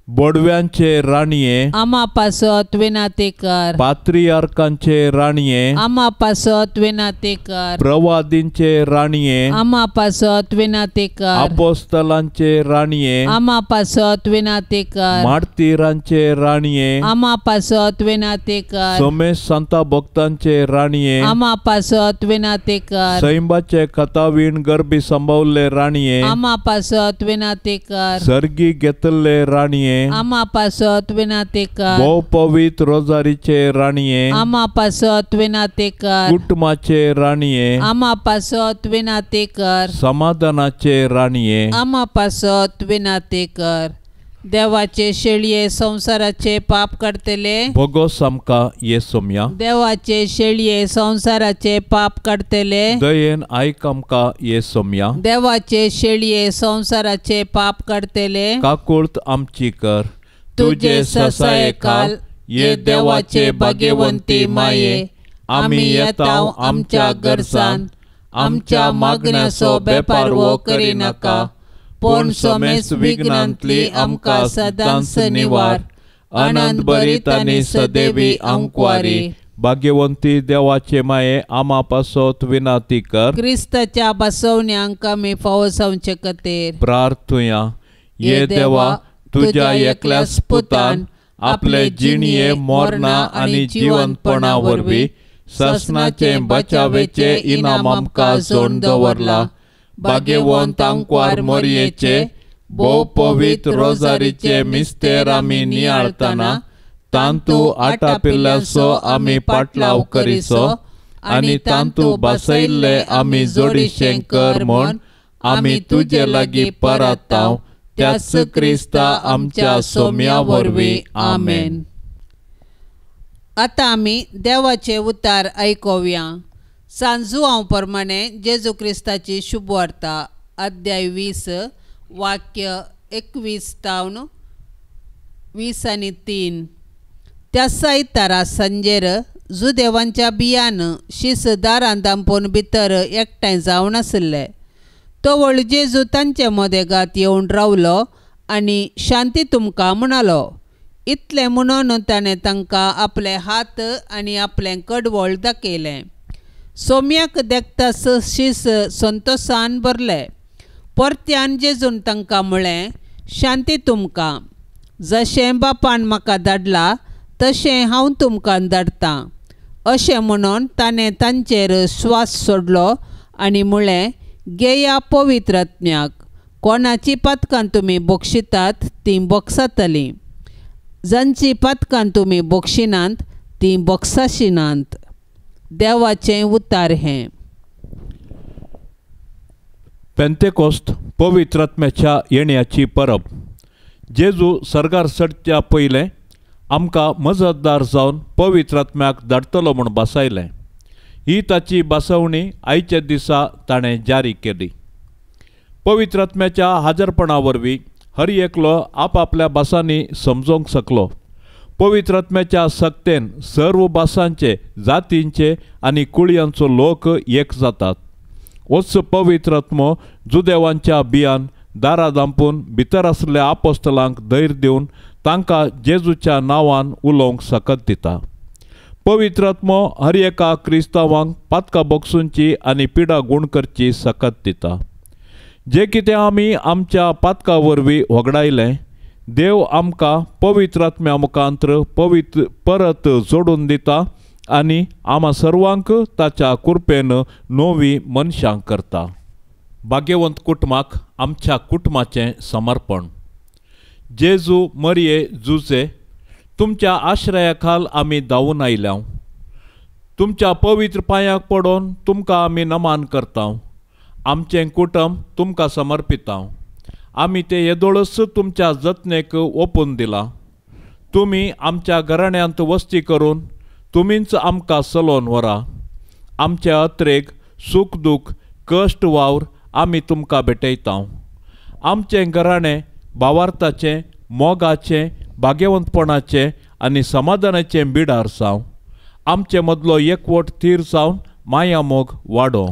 बोडव्यांचे राणये आमा पासत विनाती कर। पात्रियार्कांचे राणये आमा पासत विनाती कर। प्रवादींचे राणये आमा पासत विनाती कर। अपोस्तलांचे राणये आमा पासत विनाती कर। मार्तीरांचे राणये आमा पासत विनाती कर। सोमेश सांता भक्तांचे राणये आमा पासत विनाती कर। सैंबाचे कथावीण गर्भी संभवले राणये आमा पासत विनाती कर। सर्गी घेतल्ले राणये आमा पासत विनाती कर। भोव पवित्र रोजारीचे राणये आमा पासत विनाती कर। कुटुंबाचे राणये आमा पासत विनाती कर। समाधानाचे राणये आमा पासत विनाती कर। देवाचे शेळये संसाराचे पाप काडतले भोगोस आमकां ये सोम्या। देवाचे शेळये संसाराचे पाप काडतले दयेन आयक आमकां ये सोम्या। देवाचे शेळये संसाराचे पाप काडतले काकुळत आमची कर। तुजे ससायकाल ये देवाचे भाग्यवंती माये आमी येता आमच्या गरजान आमच्या मागण्याचो बेपारवो करिनाका पूण समेस विघ्नांतली आमकां सदांच निवार। आनंद भरीत आनी सदैवी आंकवारी भाग्यवंती देवाचे माये आमा पासत विनाती कर। क्रिस्ताच्या बसवण्यांक आमी फावो जावचे खातीर प्रार्थुया। ये देवा तुज्या एकल्याच पुतान आपले जिणये मोरना आनी जिवंतपणा वरवीं सासणाचे बचावेचे इनाम आमकां जोडून दवरला। भाग्यवंत आंकवार मोरयेचे भोव पवित्र रोजारीचे मिस्तेर आमी नियाळतना तांतू आटापिल्ल्याचो आमी पाटलाव करीचो आनी तांतू बसयल्ले आमी जोडीशें कर म्हूण आमी तुजे लागीं परताव त्याच क्रिस्ता आमच्या सोम्या वरवीं आमेन। आतां आमी देवाचे उतार आयकुया। सांजुआंव प्रमाणे जेजू क्रिस्ताची शुभवार्ता अध्याय 20 वाक्य 21 तावन 20 आनी 3। त्या सायतारा सांजेर जुदेवांच्या बियान शीस दारान दांपून भितर एकठांय जावन आशिल्ले। तवळ जेजू तांचे मदेगात येवन रावलो आनी शांती तुमकां म्हणालो। इतलें म्हणून ताणें तांकां आपले हात आनी आपलें कडवळ दाखयलें। सोम्याक देखताच शीस संतोसान भरले। परत्यान जेजून तांकां म्हळें, शांती तुमकां, जशें बापान म्हाका धाडला तशें हांव तुमकां धाडटां। अशें म्हणून ताणें तांचेर श्वास सोडलो आनी म्हळें, घेया पवित्र आत्म्याक, कोणाची पातकां तुमी बक्षितात तीं बक्षातलीं, जांची पातकां तुमी बक्षिनात तीं बक्षाशिनात। देवाचें उतार हें। पेंतेकोस्त पवित्र आत्म्याच्या येण्याची परब। जेजू सर्गार चडच्या पयलें आमकां मजतदार जावन पवित्र आत्म्याक धाडटलो म्हूण बसयलें। ही ताची बसवणी आयच्या दिसा ताणें जारी केली। पवित्र आत्म्याच्या हाजरपणा वरवीं हर एकलो आपआपल्या भासांनी समजोंक शकलो। पवित्र आत्म्याच्या सक्तेन सर्व भासांचे जातींचे आनी कुळयांचो लोक एक जातात। होच पवित्र आत्मो जुदेवांच्या बियान दारा दांपून भितर आसल्या आपोस्तलांक धैर्य दिवन तांकां जेजूच्या नांवान उलोवंक सकत दिता। पवित्र आत्मो हर एका क्रिस्तांवांक पातकां बक्षुंची आनी पिडा गूण करची सकत दिता। जे कितें आमी आमच्या पातकां वरवीं होगडायलें देव आमकां पवित्र आत्म्या मुखांत्र पवित्र परत जोडून दिता आनी आमा सर्वांक ताच्या कृपेन नवी मनशां करता. भाग्यवंत कुटुंबाक आमच्या कुटुंबाचें समर्पण. जेजू मरिये जुजे, तुमच्या आश्रया खाल आमी धांवून आयल्या. तुमच्या पवित्र पांयाक पडोन तुमकां आमी नमान करता. आमचें कुटुंब तुमकां समर्पिता. आमी तें येदोळच तुमच्या जतनेक ओपून दिलां. तुमी आमच्या घराण्यांत वस्ती करून तुमीच आमकां चलोवन व्हरा. आमच्या अत्रेक सूख दूख कश्ट वावर आमी तुमकां भेटयता. आमचें घराणें भावार्थाचें, मोगाचें, भाग्यवंतपणाचें आनी समाधानाचें बिडार जावं. आमचे मदलो एकवट थीर जावन माया मोग वाडो.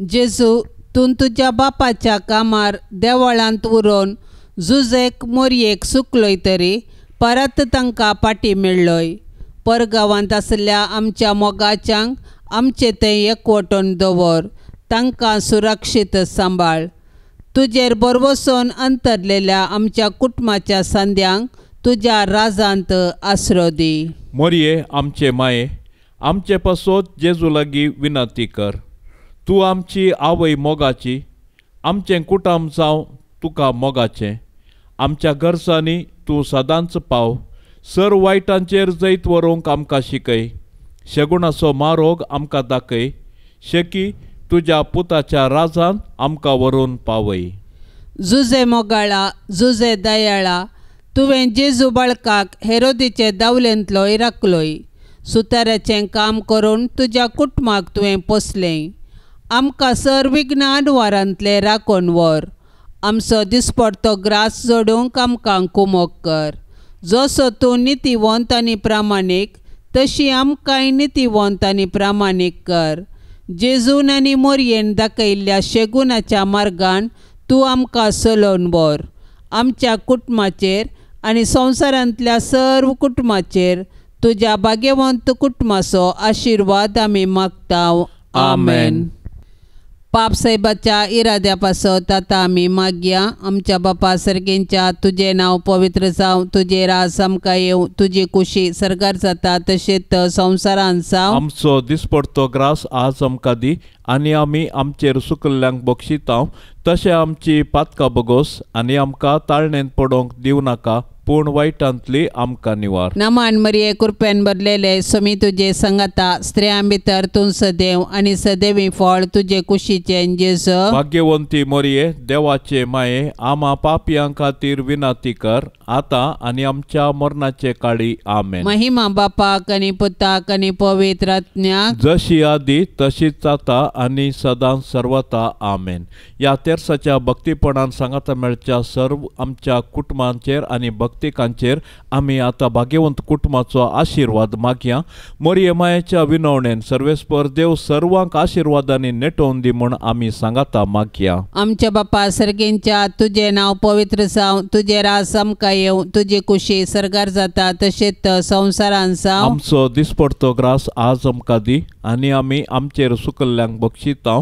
जेजू, तूं तुज्या बापाच्या कामार देवळांत उरोवन जुजेक मोरयेक सुकलोय तरी परत तांकां पाटी मेळ्ळोय. परगांवांत आसल्या आमच्या मोगाच्यांक आमचे थंय एकवटून दवर, तांकां सुरक्षीत सांबाळ. तुजेर बरवसून अंतरलेल्या आमच्या कुटुंबाच्या सांद्यांक तुज्या राजांत आसरो दी. मोरये आमचे माये, आमचे पासत जेजू लागीं विनंती कर. तूं आमची आवय मोगाची, आमचें कुटुंब जावं तुका मोगाचें. आमच्या गरजांनी तूं सदांच पाव. सर वायटांचेर जैत व्हरूंक आमकां शिकय. शेगुणाचो मारोग आमकां दाखय. शेकी तुज्या पुताच्या राजान आमकां व्हरून पावय. जुजे मोगाळा, जुजे दयाळा, तुवें जेजू बाळकाक हेरोदीचे दावलेंतलोय राखलोय. सुताराचें काम करून तुज्या कुटुंबाक तुवें पोसलें. आमकां सर विघ्न आडवारांतलें राखून व्हर. आमचो दिसपडतो ग्रास जोडूंक आमकां कुमोक कर. जसो तूं नितीवंत आनी प्रामाणीक तशी आमकांय नितीवंत आनी प्रामाणीक कर. जेजून आनी मोरयेन दाखयल्ल्या शेगुणाच्या मार्गान तूं आमकां चलोवन व्हर. आमच्या कुटुंबाचेर आनी संवसारांतल्या सर्व कुटुंबाचेर तुज्या भाग्यवंत कुटुंबाचो आशिर्वाद आमी मागता. आमेन. पाप साहेबाच्या इराद्या पासत आतां आमी मागया. आमच्या बापा सर्गेंच्या, तुजें नांव पवित्र जावं, तुजें राज आमकां येवं, तुजी कुशी सर्गार जाता तशेंच संवसारांत जावं. आमचो दिसपडतो ग्रास आज आमकां दी आनी आमी आमचेर सुकल्ल्यांक बक्षिता तशें आमची पातकां बगोस आनी आमकां ताळणेंत पडोवंक दिवं नाका, पूण वायटांतली आमकां निवार. नमान मरिये, कृपेन भरलेले, स्वामी तुजे संगता, स्त्रियां भितर तूं सदैव आनी सदैवी फळ तुजे कुशीचें जेजू. भाग्यवंती मरिये, देवाचे माये, आमा पापयां खातीर विनंती कर आतां आनी आमच्या मरणाचे काळी. आमेन. महिमा बापाक आनी पुताक आनी पवित्र आत्म्याक, जशी आदी तशीच आतां आनी सदां सर्वता. आमेन. ह्या तेर्साच्या भक्तीपणान सांगाता मेळच्या सर्व आमच्या कुटुंबांचेर आनी भक्तिकांचेर आमी आतां भाग्यवंत कुटुंबाचो आशिर्वाद मागया. मोरये मायेच्या विनवणेन सर्वेस्पर देव सर्वांक आशिर्वादांनी नेटोवन दी म्हूण आमी सांगाता मागया. आमच्या बापा सर्गेंच्या, तुजें नांव पवित्र जावं, तुजें राज आमकां येवं, तुजी कुशी सर्गार जाता तशेंच संवसारांत जावं. आमचो दिसपडतो ग्रास आज आमकां दी आनी आमी आमचेर सुकल्ल्यांक बक्षिता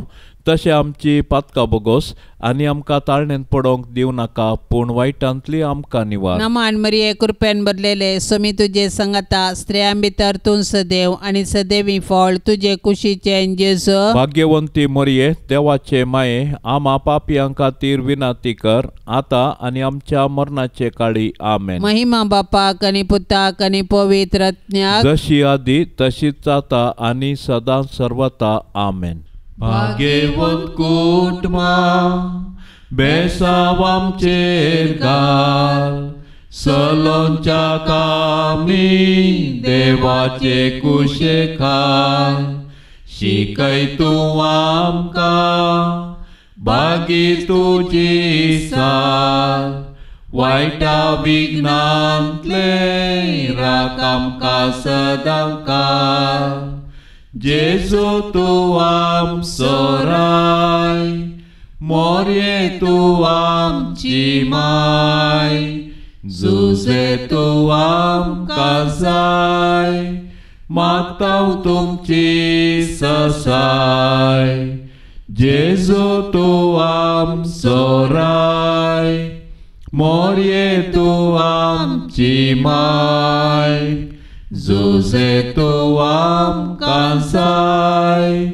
तशें आमची पातकां बगोस आनी आमकां ताळणेंत पडोवंक दिवं नाका, पूण वायटांतली आमकां निवार. नमान मरिये, कृपेन भरलेले, स्वामी तुजे संगता, स्त्रियां भितर तूं सदैव आनी सदैवी फळ तुजे कुशीचें जेजू. भाग्यवंती मरिये, देवाचे माये, आमा पापयां खातीर विनंती कर आतां आनी आमच्या मरणाचे काळी. आमेन. महिमा बापाक आनी पुताक आनी पवित्र आत्म्याक, जशी आदी तशीच आतां आनी सदां सर्वता. आमेन. भाग्यवंत कुटुंबा बेसाव आमचेर घाल, सलोंच्या कामी देवाचे कुशे खाल, शिकय तूं आमकां बागी तुजी साल, वायटा विघ्नांतले राख आमकां सदां काल. जेजू तूं आमचो राय, मोरये तूं आमची माय, जुजे तूं आमकां जाय, मागता तुमची ससाय. जेजू तूं आमचो राय, मोरये तूं आमची माय, जुजे तूं आमकां जाय,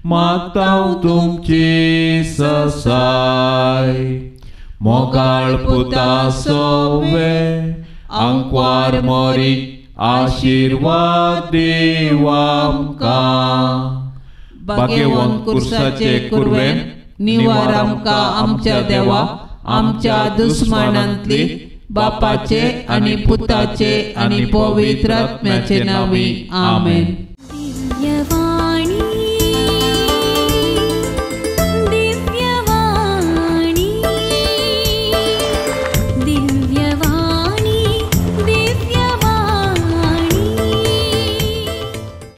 मागता तुमची ससाय. मोगाळ पुता सोवे आंकवार मोरी आशिर्वाद दीव आमकां. भाग्यवंत कुर्साचे कुर्वेन निवार आमकां आमच्या देवा, आमच्या दुस्मानांतली, बापाचे आनी पुताचे आनी पवित्र आत्म्याचे नांवी. आमेन.